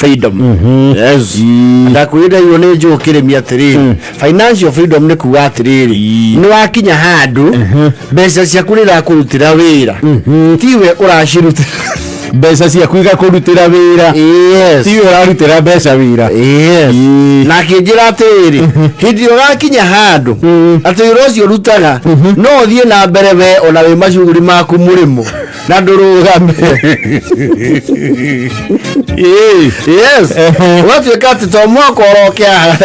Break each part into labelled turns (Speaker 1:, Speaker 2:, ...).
Speaker 1: Freedom. Yes, ndakwĩrire irio nĩ njũũ kĩrĩmi atĩrĩrĩ, financial freedom nĩ kuga atĩrĩrĩ, nĩ wakinya handũ mbeca ciaku nĩ irakũrutĩra wĩra, tiwe ũracirutĩra.
Speaker 2: Mbeca ciaku igakũrutĩra wĩra.
Speaker 1: Yes.
Speaker 2: Tiwe ũrarutĩra mbeca wĩra.
Speaker 1: Yes. Na akĩnjĩra atĩrĩrĩ, hĩndĩ ĩrĩa ũgakinya handũ atĩ wĩra ũcio ũrutaga no ũthiĩ na mbere we ona wĩ macuguri maku mũrĩmo na ndũrũgame. Yes, ũgatuĩka atĩ to mwaka ũroke haha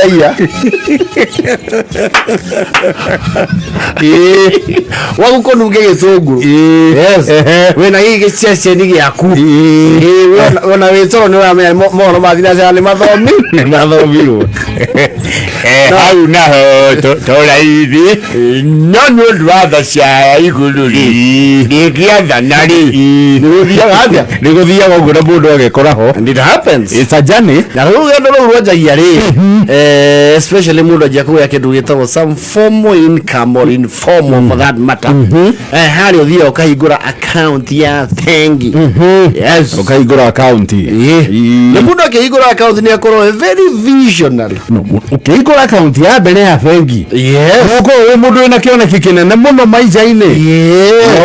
Speaker 1: wagu kũnunge gĩtũngũrũ. Yes. Wĩna gĩkĩ gĩceceni gĩaku. Ĩĩ, ona wĩ toro nĩ ũramenya mohoro ma thinacara nĩ mathomi.
Speaker 2: Nĩ mathomirwo. Hau naho to raithi, no nĩ ũndũ wa tha cia igũrũ rĩ, rĩngĩathana rĩ,
Speaker 1: Nĩ gũthiaga atĩa?
Speaker 2: Nĩ gũthiaga ũguo na mũndũ agekora ho.
Speaker 1: And it happens.
Speaker 2: It's a journey.
Speaker 1: Na rĩu rũgendo rũu rwanjagia rĩ, especially mũndũ anjia kũgĩa kĩndũ gĩtagwo some formal income or informal for that matter, harĩa ũthiaga ũkahingũra account ya bengi. Yes.
Speaker 2: Ũkahingũra akaunti.
Speaker 1: Ĩĩ. Na mũndũ akĩhingũra account nĩ akorwo e very visionary.
Speaker 2: Ũkĩhingũra akaunti ya mbere ya bengi, ũkorwo wĩ mũndũ wĩna kĩoneki kĩnene mũno maica-inĩ.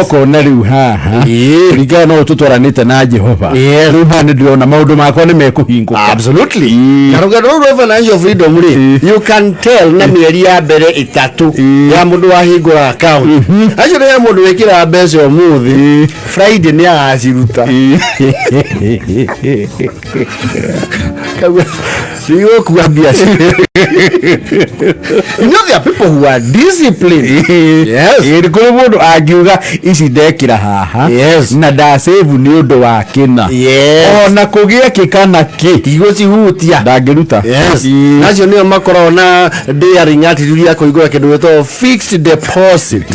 Speaker 2: Ũkona rĩu haha, kũringana na ũũ tũtwaranĩte na Jehova, rĩu haha nĩ ndĩrona maũndũ makwa nĩ mekũhingũka.
Speaker 1: Absolutely. Na rũgendo rũu rwa financial freedom rĩ, you can tell na mĩeri ya mbere 3 ya mũndũ wahingũra account. Acio nĩ mũndũ wĩkĩraga mbeca ũmũthĩ, Friday nĩ agaciruta. Ndigũkua mbia. You know there are people who are disciplined. Yes.
Speaker 2: Ĩĩ, nĩ kũrĩ mũndũ angiuga ici ndekĩra haha na ndasave nĩ ũndũ wa kĩna, ona kũgĩe kĩ kana kĩ,
Speaker 1: Ndigũcihutia.
Speaker 2: Ndangĩruta.
Speaker 1: Yes. Nacio nĩo makoragwo na daring attitude ya kũhingũra kĩndũ gĩtagwo fixed deposit.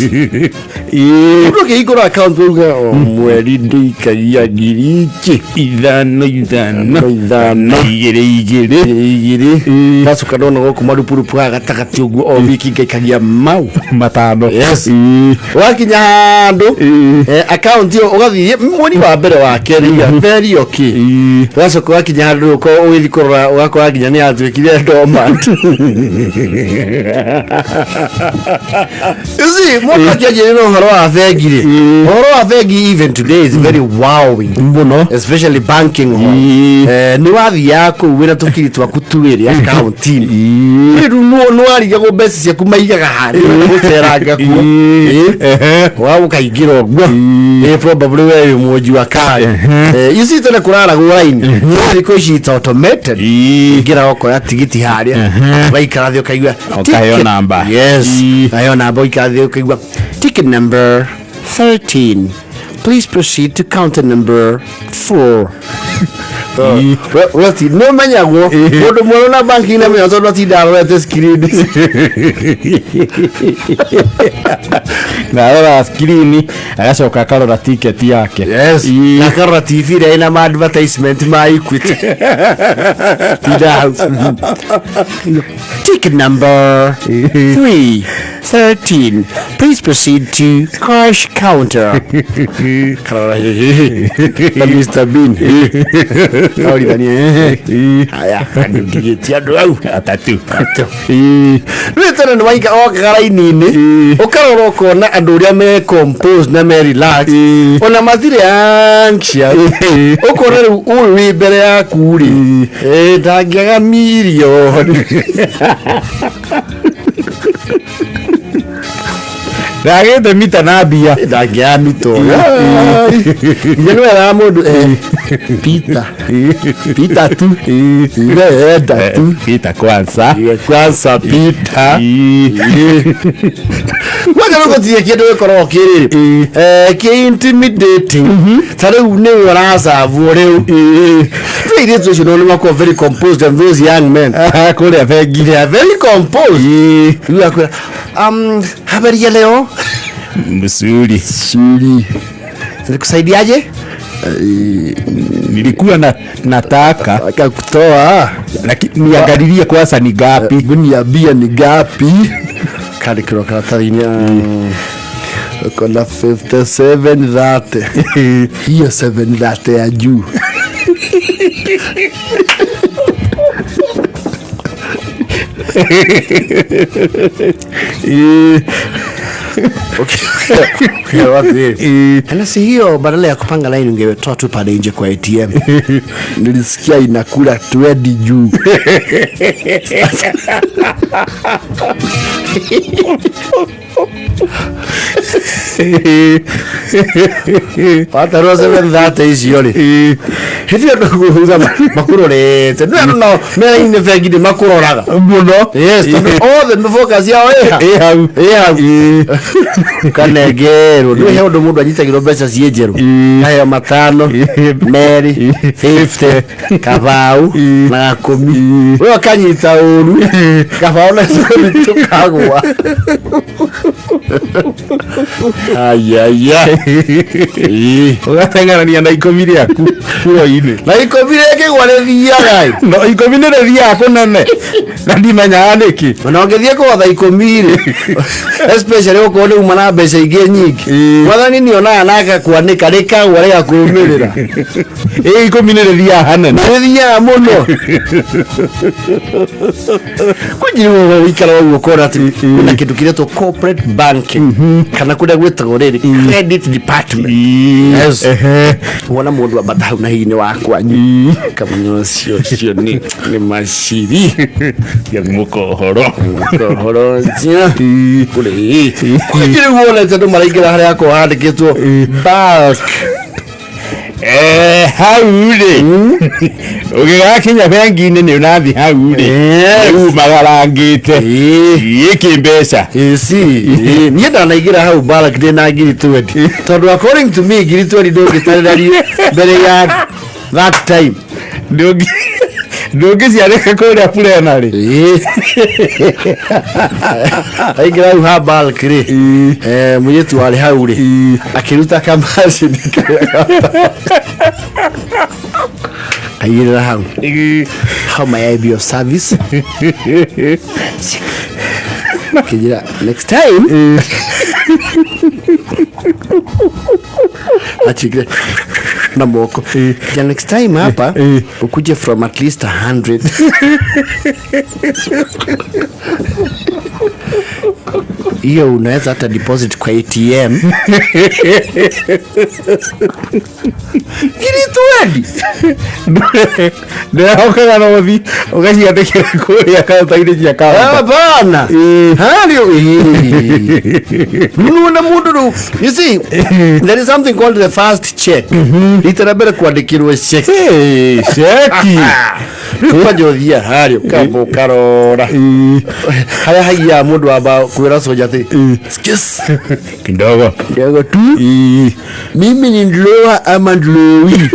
Speaker 1: Mũndũ akĩhingũra account uga o mweri ndĩikagia ngiri iki
Speaker 2: 5 5,
Speaker 1: 5,
Speaker 2: 2 2,
Speaker 1: 2. Ndacoka ndona gũkũ marupurupu haha gatagatĩ ũguo, o wiki ngaikagia mau
Speaker 2: 5.
Speaker 1: Yes. Wakinya handũ, account ĩyo ũgathiĩ mweri wa mbere, wa kerĩ, very okay. Ũgacoka ũgakinya handũ ũkorwo ũgĩthiĩ kũrora, ũgakora nginya nĩ yatuĩkire dormant. You see, mũndũ akĩanjĩrĩra ũhoro wa bengi rĩ, ũhoro wa bengi even today is very wowing,
Speaker 2: mũno,
Speaker 1: especially banking hall. Nĩ wathiaga kũu wĩna tũkiri twaku twĩrĩ akaunti-inĩ, rĩu nĩ warigagwo mbeca ciaku maigaga harĩa gũceranga kuo. Wa ũkaingĩra ũguo. Probably we wĩ mwenji wa kari. You see, tene kũraragwo raini, no thikũ ici it's automated. Ingĩra ũkoya tigiti harĩa, ũgaikara thĩ ũkaigua
Speaker 2: Ũkaheo
Speaker 1: ticket.
Speaker 2: Namba.
Speaker 1: Yes, ũkaheo namba, ũikara thĩ ũkaigua ticket number 13, please proceed to counter number 4. We nĩ ũmenyagwo mũndũ mwerũ na banki na menya tondũ atinda arorete screen.
Speaker 2: Na arora screen, agacoka akarora tiketi yake.
Speaker 1: Yes. Na akarora TV ĩrĩa ĩna ma advertisement ma Equity. Tinda hau. Ticket number 3 13, please proceed to cash counter. Karora na Mr Bean. Kaurithania. Haya, andũ ndigĩtie andũ au
Speaker 2: 3.
Speaker 1: Rĩu tene nĩ waika okaga raini-inĩ, ũkarora ũkona andũ ũrĩa me composed na me relax, ona matirĩ anxious. Ũkona rĩu ũyũ wĩ mbere yaku rĩ, ndangĩaga mirioni.
Speaker 2: Ndagĩte mita na mbia.
Speaker 1: Ndangĩaga mito nginya nĩ weraga mũndũ, pita pita tu, we enda tu.
Speaker 2: Pita kwanza.
Speaker 1: Iwe kwanza pita. Kwanza rĩu gũtirĩ kĩndũ gĩkoragwo kĩrĩrĩ kĩ intimidating ta rĩu nĩwe ũracabwo rĩu. Rĩu airĩtu acio no nĩ makoragwo very composed, and those young men
Speaker 2: kũrĩa bengi,
Speaker 1: they are very composed. Rĩu akwĩra, "Habari ya leo?"
Speaker 2: Mzuri.
Speaker 1: Suri, "Nilikusaidiaje?"
Speaker 2: Nilikuwa na nataka
Speaker 1: Akakutoa
Speaker 2: lakini niangalilie kwanza ni ngapi.
Speaker 1: Hebu niambie ni ngapi. Kandĩkĩrwo karatathi-inĩ, uko na 5730, hiyo 730 ya juu. Na si hiyo, badala ya kupanga line ungetoa tu pale nje kwa ATM. Nilisikia inakula 20 juu. Watarwo 7:30 icio rĩ, hĩndĩ ĩyo ndũkũhuza makũrorete nĩ no mera-inĩ bengi nĩ makũroraga
Speaker 2: Mũno.
Speaker 1: Yes, tondũ othe nĩ focus yao ĩha
Speaker 2: Ĩ hau.
Speaker 1: Ĩ hau. Kanengerwo nĩ he ũndũ mũndũ anyitagĩrwo mbeca ciĩ njerũ, kaheo 5, 2, 50, kabau na gakũmi. We ũkanyita ũru kabau na ikũmi tũkagwa. Ayaya.
Speaker 2: Ũgateng'erania na 10 rĩaku kuo-inĩ.
Speaker 1: Na 10 rĩkĩgwa rĩthiaga.
Speaker 2: No 10 nĩ rĩthiaga kũnene na ndimenyaga nĩkĩ.
Speaker 1: Ona ũngĩthiĩ kũgotha 10 rĩ, especially okorwo nĩ uma na mbeca ingĩ nyingĩ, mwathani nĩ onaga na agakwanĩka rĩkagwa rĩgakũmĩrĩra.
Speaker 2: Ĩ 10 nĩ rĩthiaga hanene.
Speaker 1: Rĩthiaga mũno. Kwanjiri ũikara ũguo ũkona atĩ kwĩna kĩndũ kĩretwo corporate banking kana kũrĩa gwĩtagwo rĩrĩ credit department. Yes. Wona mũndũ ambata hau na hihi nĩ wa kwanyu, kamenya ũcio ũcio nĩ maciri.
Speaker 2: Mũkohoro.
Speaker 1: Ũhoro ũcio kũrĩ kwanjiri wonete andũ maraingĩra harĩa hakoragwo handĩkĩtwo bulk.
Speaker 2: Hau rĩ, ũgĩgakinya bengi-inĩ nĩ ũrathiĩ hau rĩ, umagarangĩte gĩkĩ mbeca.
Speaker 1: Ĩci niĩ ndanaingĩra hau bulk ndĩ na ngiri 20, tondũ according to me ngiri 20 ndũngĩtarĩria mbere ya that time.
Speaker 2: Ndũngĩciarĩka kũrĩa burena rĩ.
Speaker 1: Aingĩra hau ha bulk rĩ, mũirĩtu warĩ hau rĩ akĩruta kamacini karĩa aigĩrĩra hau, "How may I be of service?" Akĩnjĩra, "Next time," achikire na moko ja, "Next time hapa ukuje from at least 100. Hiyo unaweza hata deposit kwa ATM." Ngiri 20.
Speaker 2: Ndĩrahokaga no ũthi ũgaciandĩkĩra kũrĩa kaunta-inĩ cia kaunta.
Speaker 1: Hapana. Hario nuona mũndũ rĩu, you see, there is something called the first check, rita rĩa mbere kwandĩkĩrwo check.
Speaker 2: Ceki.
Speaker 1: Rĩu kwanja ũthiaga harĩa ũkamba ũkarora harĩa haiyaga mũndũ wamba kwĩra soja atĩ, "Excuse."
Speaker 2: Kidogo.
Speaker 1: Kidogo tu. Mimi ni ndloa ama ndlowi?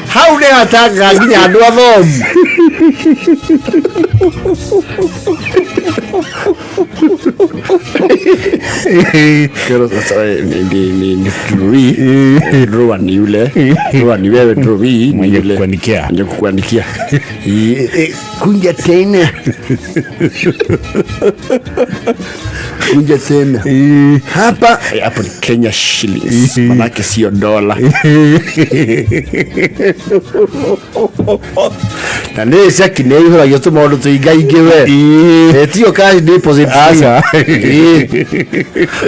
Speaker 1: Hau nĩ hatangaga nginya andũ athomu. Kero sasa ni ndlowi, ndlowa ni yule, ndlowa ni wewe, ndlowi ni
Speaker 2: Mwenye
Speaker 1: yule
Speaker 2: kukuandikia.
Speaker 1: Mwenye kukuandikia. Kunja tena, kunja tena hapa. Hapo ni Kenya shillings, manake sio dola, na nĩ ceki nĩ ihũragio tũmaũndũ tũingaingĩ we. Tio cash deposit.
Speaker 2: Aca.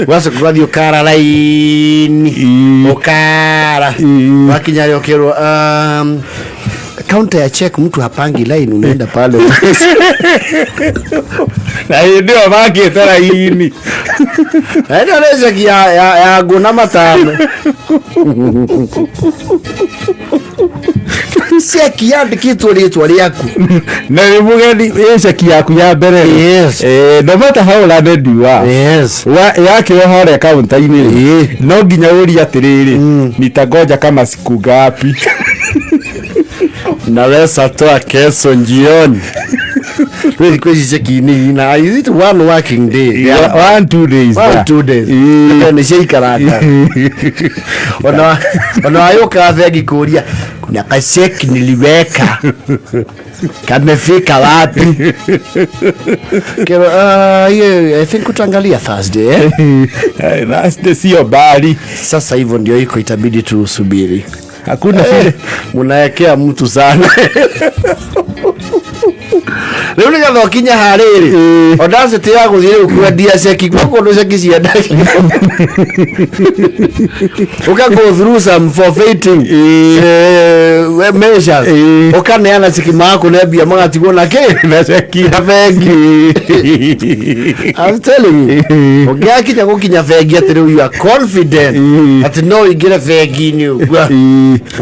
Speaker 1: Ũgacoka ũgathiĩ ũkara raini, ũkara, wakinya rĩ ũkerwo, counter ya check mtu hapangi line, unaenda pale.
Speaker 2: Na hĩndĩ ĩyo makĩte raini.
Speaker 1: Na ĩno nĩ ceki ya ngũ na 5, ceki yandĩkĩtwo rĩtwa rĩaku.
Speaker 2: Na nĩ mũgeni ĩ ceki yaku ya mbere rĩ. No matter how learned you are, yakĩrwo harĩa kaunta-inĩ rĩ, no nginya ũrie atĩrĩrĩ, "Nitangoja kama siku ngapi?"
Speaker 1: Naweza toa kesho jioni. Rĩu thikũ ici ceki nĩ na, is it one working day?
Speaker 2: 1, 2 days.
Speaker 1: 1,
Speaker 2: there.
Speaker 1: 2 days. Nĩ ciaikaranga ona wayũkaga bengi kũria. Kuna kacheki niliweka kamefika wapi? Kero, yeah, I think utaangalia Thursday, eh?
Speaker 2: Thursday sio bali.
Speaker 1: Sasa hivyo ndio iko, itabidi tusubiri.
Speaker 2: Hakuna vile.
Speaker 1: Munaekea mtu sana. Rĩu nĩgetha ũkinye harĩrĩ audacity ya gũthiĩ rĩu kwendia ceki kwa kũndũ ceki ciendagio, ũka go through some forfeiting measures, ũkaneana ceki magakũne mbia, magatigwo na kĩ?
Speaker 2: Na ceki.
Speaker 1: Na bengi. I'm telling you, ũngĩgakinya gũkinya bengi atĩ rĩu you are confident atĩ no ũingĩre bengi-inĩ ũguo,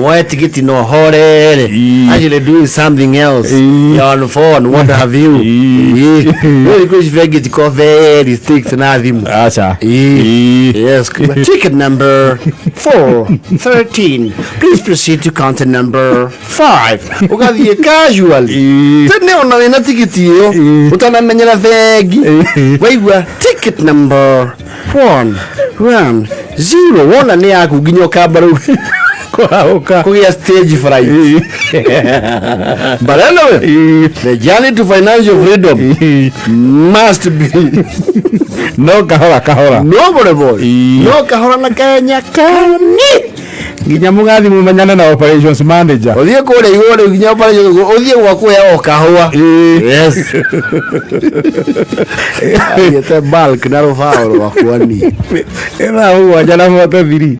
Speaker 1: woe tigiti na ũhorere, actually doing something else, you're on phone, what have you. Rĩu thikũ ici bengi cikoragwo very strict na thimũ.
Speaker 2: Aca.
Speaker 1: Yes, ticket number 413, please proceed to counter number 5. Ũgathiĩ casually tene ona wĩna tigiti ĩyo, ũtanamenyera bengi, waigua ticket number 110, wona nĩ yaku, nginya ũkamba rĩu
Speaker 2: Kũhahũka.
Speaker 1: Kũgĩa stage fright. But anyway, the journey to financial freedom must be
Speaker 2: No kahora kahora.
Speaker 1: No pole pole, no kahora na kenya kani.
Speaker 2: Nginya mũgathi mũmenyane na operations manager.
Speaker 1: Ũthiĩ kũrĩa igũrũ rĩu nginya operation, ũthiĩ gwa kũheo kahũa. Yes, athiĩte bulk na rũbaũ rwakwa niĩ.
Speaker 2: 7:30.